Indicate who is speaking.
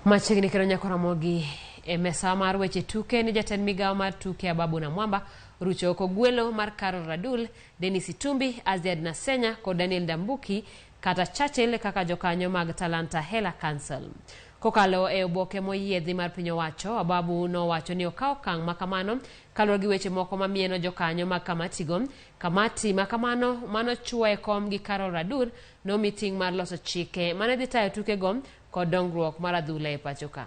Speaker 1: Machiegni kendo nyako Ramogi e mesa mar weche tuke ni jatend migawo mar tuke Ababu Namwamba orucho oko gwelo mar Carol Radul, Dennis Itumbi, Aziad Nasenya kod Daniel Ndambuki kata Churchill kaka jokanyo mag Talanta Hela Council. Kokalo e oboke moyiedhi mar piny owacho, Ababu nowacho ni okawo okang' ma kamano kaluwore gi weche moko mamieno jokanyo mag kamatigo. Kamati ma kamano manochuo e kom gi Carol Radur nomi ting' mar loso chike mane dhi tayo tukego kod dongruok mar adhula e pacho ka.